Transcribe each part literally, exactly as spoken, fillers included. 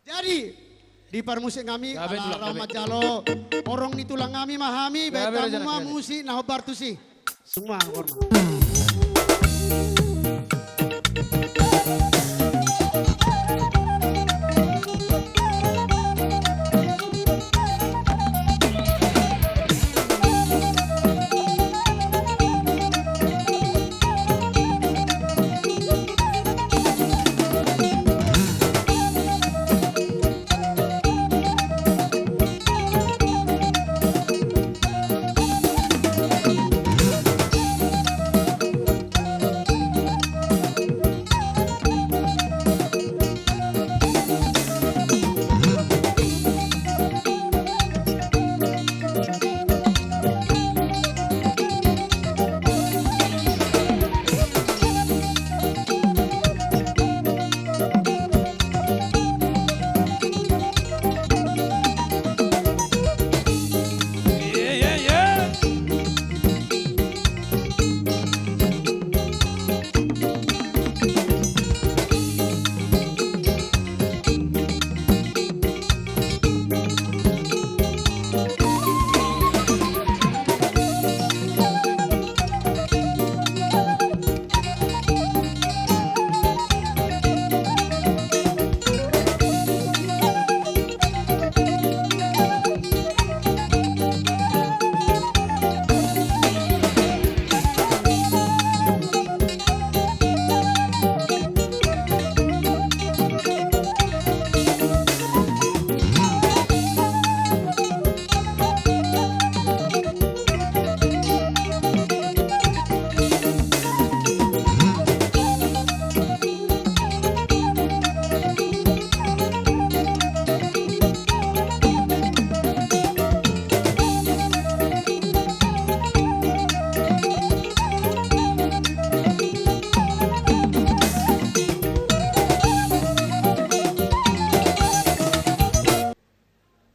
Jadi, di parmusik nami, gabe ala tulang, gabe. Manjalo horong ni tulang nami ma hami, baen hamu ma musik na hombar tusi. Sungma, horong.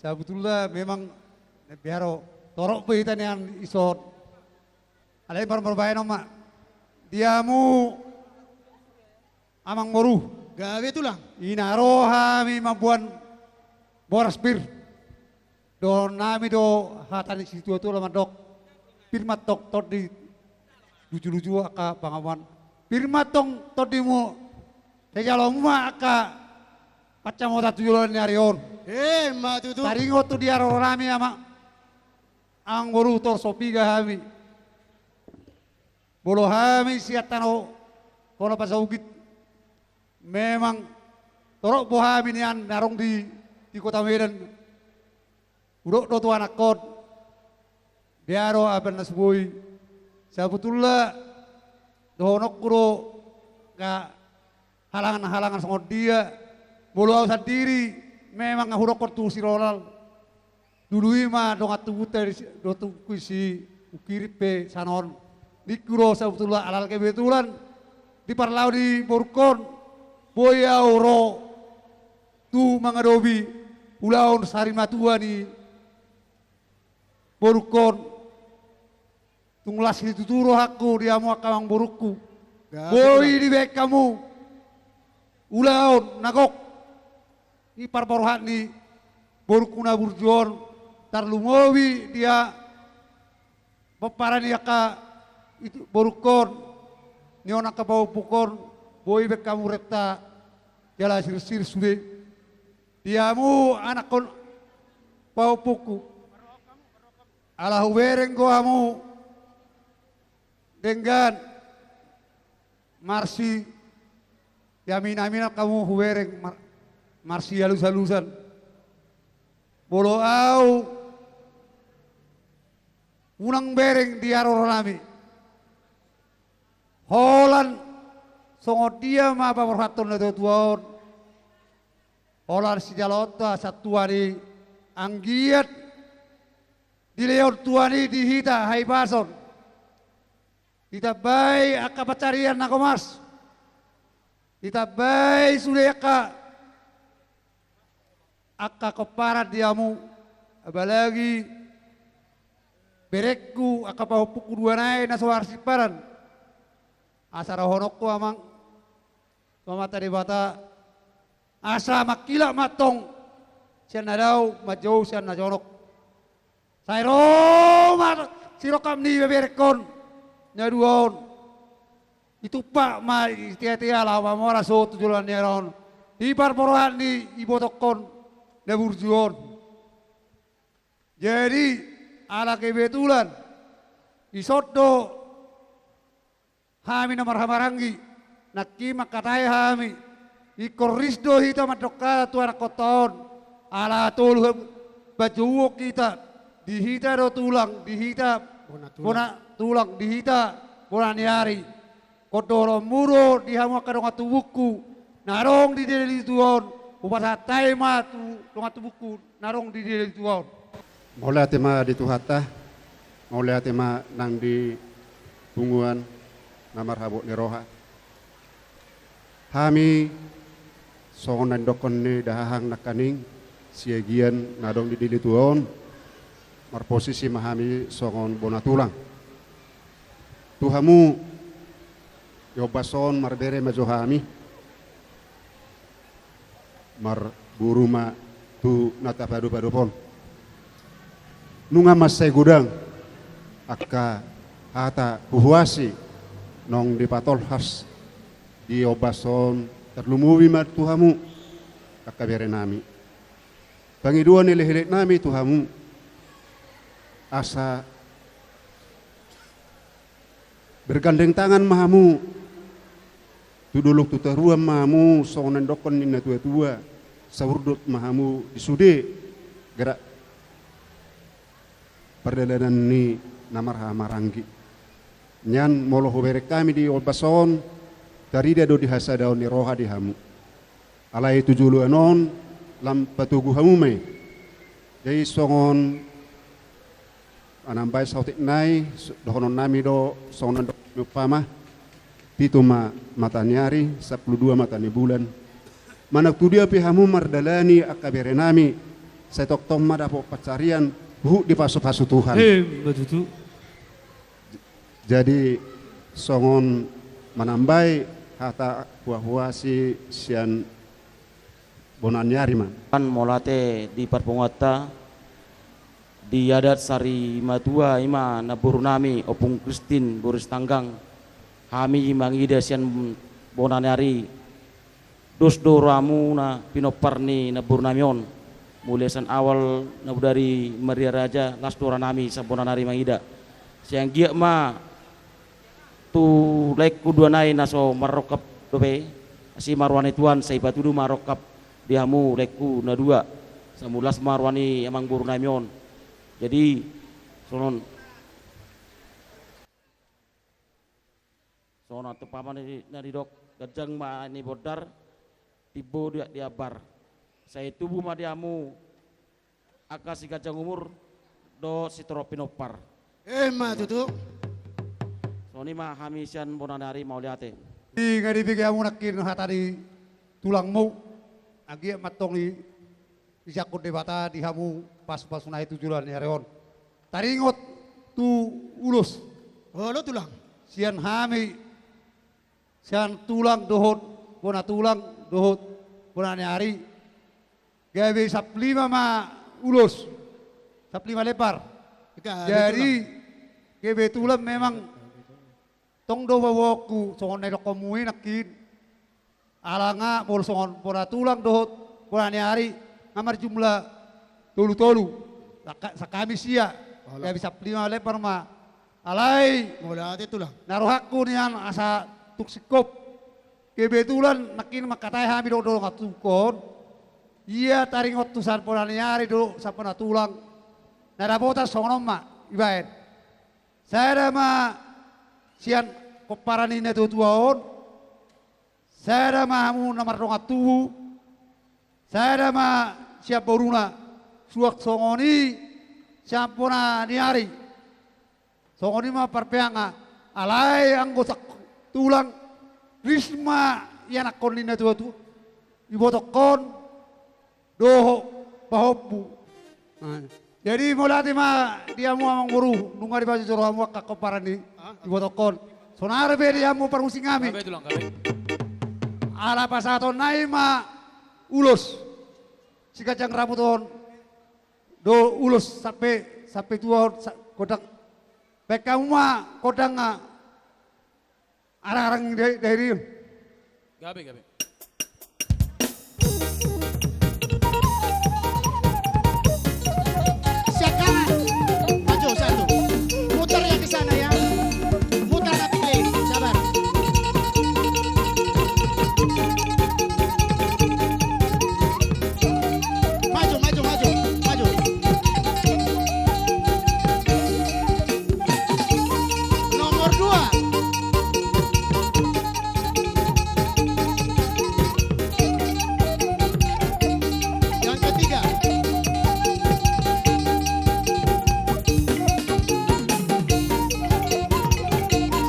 Sabotulna memang na biaro torop be hita nian ison. Alai mar-, marbaen on ma. Di hamu amangboru. Gabe tulang. Ina ro hami mamboan boras pir. Dohonon nami do hata ni situatua mandok. Pir ma antong tondi luju-luju angka pangomoan. Pir ma antong tondimu. Sai jalomu ma angka pansamotan tu joloan ni ari on. Emma tutu. Taringot tu di haroro nami ama. Amangboru, tor so piga hami. Molo hami sian tano Hona Pasogit. Memang torop do hami nian na adong di, di Kota Medan. Hudok do tu anakkon. Dia do amang na sugoi. Sabotulna dohononku do, nga halangan-halangan songon dia. Molo au sandiri memang nga hudokkon tu si Ronald. Dulu i ma dongan tubunta di si, dongan tubungku si Ukirit pe sanon. Ningku do sabotulna alai kebetulan di parlao ni borungkon boi au ro tu mangadopi ulaon sarimatua ni borungkon. Tung las ni tutu rohangku di hamu angka amangborungku. Boi dibaen hamu ulaon na gok. I parborhat ni borungku na burju on tarlumobi di pomparan ni angka borungkon, nion angka pahompungkon, boi baen hamu renta jala sirsir sude. Di hamu anakkon pahompungku. Ala hubereng do hamu denggan marsiamin-aminan hamu hubereng mar-, marsialus-alusan. Molo au unang bereng di haroro nami. Holan songon dia ma paborhathon na tua-tua on. Holan sijaloonta sian Tuhan i anggiat dilehon Tuhan i di hita hahipason. Ditambai angka pansarian na gomas. Ditambai sude angka, angka pomparan di hamu. Apalagi berengku angka pahompungku dua nai na so marsimparan. Asa dohononku amang tu Amanta Debata. Asa mangkilap ma antong sian na dao manjou sian na jonok. Sai ro ma sirongkap ni beberenghon na dua on. Ditumpak ma i tea-tea laho mamora sohot tu joloan ni ari on di parporoan ni ibotonghon na burju on. Jadi ala kebetulan dison do hami na marhahamaranggi nangkin mangkatai hami. Ingkon ris do hita mandok hata tu anakkonta on. Ala tolu ha-, panjouon hita. Di hita do tulang, di hita bona tulang, bona tulang, di hita bona ni ari. Ingkon dohononmu do di hamu angka dongan tubungku na adong di Deli Tua on. Hupasahat hami ma tu dongan tubungku na adong di Deli Tua on. Mauliate ma di Tuhanta, mauliate ma nang di punguan na marhabot ni roha. Hami songon na nindokhon ni dahahang nangkaning Siagian na adong di Deli Tua on, marposisi ma hami songon bona tulang. Tu hamu, di ombas on marbere ma jo hami, marboru ma tu na tapadopadop on. Nunga mansai godang angka hata huhuasi naung dipatolhas di ombas on, tarlumobi ma tu hamu angka berenami. Pangidoan ni lehlehna nami tu hamu, asa bergandeng tangan ma hamu, tu dolok tu toruan ma hamu, songon na nindokhon ni natuatua, saurdot ma hamu di sude gerak pardalanan ni na marhahamaranggi. Nian molo hubereng hami di ombas on, tarida do di hasadaon ni roha di hamu. Alai tu joloan on lam patogu hamu ma i. Jadi songon manambai saotik nai, dohonon nami do songon na nindokhon ni umpama: Pitu ma mata ni ari, sampulu dua mata ni bulan. Manang tu dia pe hamu mardalani angka berenami, sai tongtong ma dapot pansarian huhut dipasupasu Tuhan. Emma tutu. Jadi songon manambai hata huhuasi sian bona ni ari ma. Kan mauliate di parpunguanta, di adat sari matua, i ma namboru nami Ompung Kristin Boris Tanggang. Hami mangida sian bona ni ari, dos do rohamuna pinompar ni namboru nami on. Mulai sian awal na bodari Maria Raja, las do roha nami sian bona ni ari mangida. Sai anggiat ma tu laengku dua nai na so marrongkap dope, asi ma roha ni Tuhan, sai patudu ma rongkap di hamu laengku na dua. Sai las ma roha ni amangboru nami on. Jadi songon Songon na tumpama na di, na didok, ganjang ma ni bondar, timbo di, di ambar. Sai tubu ma di hamu angka siganjang umur dohot sitorop pinompar. Emma tutu. Songon i ma hami sian bona ni ari, mauliate. Di nga dibege hamu nangkin hata ni tulangmu, anggiat ma antong i dijangkon Debata di hamu pasupasu nai tu joloan ni ari on. Taringot tu ulos. Olo tulang. Sian hami, sian tulang dohot bona tulang dohot bona ni ari, gabe sampulu lima ma ulos, sampulu lima lepar. Jadi kebetulan memang tong do baboanku songon na nidokkonmu i nangkin. Ala nga molo songon bona tulang dohot bona ni ari nga marjumlah tolu-tolu. Saka-, saka hami sia. Gabe sampulu lima lepar ma. Alai mauliate tulang. Na rohangku nian asa tung singkop. Kebetulan nangkin mangkatai hami dohot dongan tubungkon. Ia taringot tu sian bona ni ari dohot sian bona tulang, na dapotan songon on ma ibaen. Sada ma sian pomparan ni natuatua on, sada ma hamu na mardongan tubu, sada ma sian boruna, suang songon i sian bona ni ari. Songon i ma parpeang, alai anggo sa-, tulang, ris ma ianakhon ni natuatua, ibotokhon dohot pahompu. Nah, jadi mauliate ma di hamu amangboru, nunga dipajojo rohamu angka pomparan ni ibotokhon. Saonari pe di hamu parmusik nami. Gabe tulang, gabe. Ala pasahaton nai ma ulos, siganjang rambut on, do ulos sampe, sampe tua on, sa-, gondang. Baen hamu ma gondang, ah, arang-arang Dairi, Dairi on. Gabe, gabe. Siap, kawan. Maju, satu. Mutar ya ke sana ya. Mutar nanti keliling. Sabar. Maju, maju, maju, maju. Nomor dua. Yang ketiga.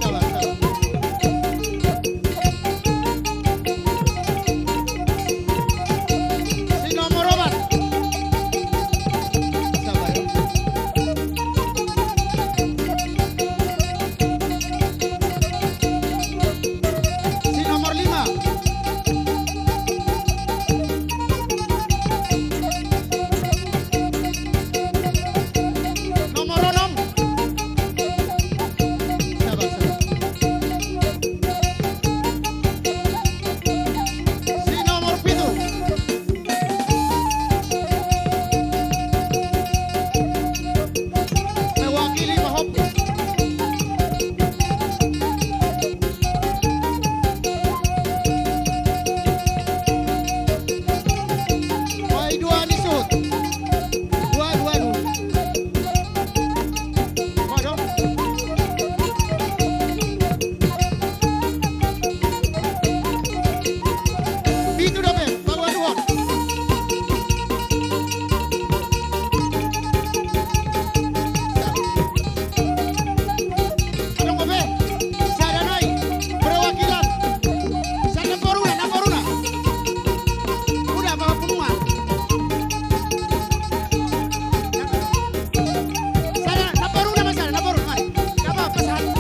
Sabar, sabar. Si nomor opat. Sabar. Si nomor lima. Nomor onom. Sabar, sabar. Si nomor pitu. Mewakili pahompu. Oi, dua ni suhut. Dua, dua, dua. Waduh. Pitu dope, paboa duhon. Adong dope, sada nai, perwakilan. Sada namboruna, namboruna. Udah, bawa punguan. Sada, namboruna ma sada, namboruna, mari. Apa, apa, sada.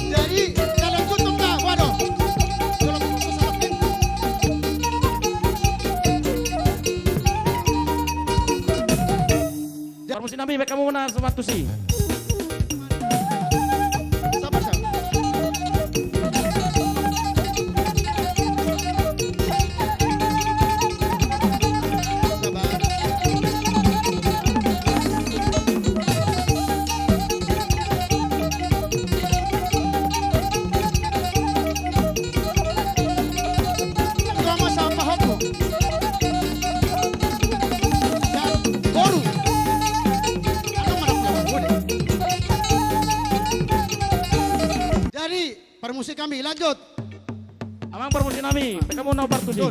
Jadi, dalam kutub ka, waduh. Kalau kutub salah, parmusik nami, baen hamu ma na suman tusi. Sabar, sabar. Sabar. Tua ma sampah opo. Boru. Jadi, parmusik nami, lanjut. Amang parmusik nami, baen hamu na partusi.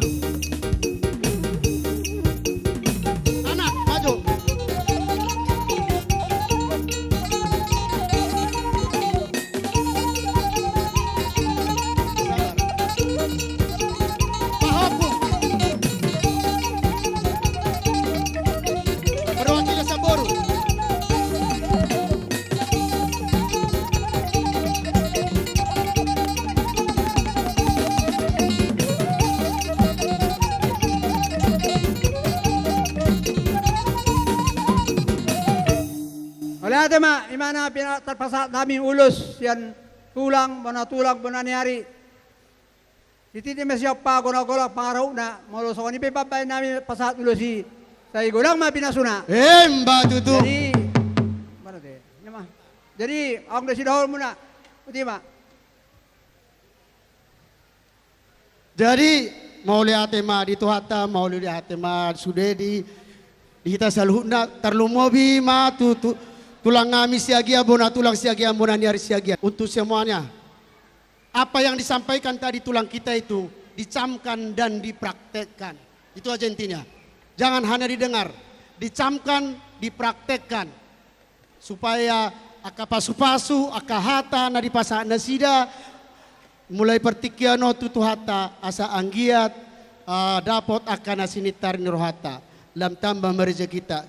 Anak, maju. Sabar. Pahompu. Perwakilan Samboru. Mauliate ma, ima na pinasahat nami ulos sian tulang, bona tulang, bona ni ari. Titi ma sian pagona-gona pangarahutna, molo songon i pe pambahen nami pasahat ulos i, sai godang ma pinasuna. Emma tutu. Jadi, mana te? Ini mah. Jadi, adong do sidohononmuna. Uti ma. Jadi, mauliate ma di Tuhanta, mauliate ma sude di, di hita saluhutna, tarlumobi ma tu, tu, tulang nami Siagian, bona tulang Siagian, bona ni ari Siagian. Untuk semuanya. Apa yang disampaikan tadi tulang kita itu dicamkan dan dipraktekkan. Itu aja intinya. Jangan hanya didengar, dicamkan, dipraktekkan. Supaya angka pasu-pasu, angka hata na dipasahat nasida, Mulai partingkian on tu Tuhanta, asa anggiat, ah, dapot angka na sinintar ni rohanta, lam tamba ma rejekita.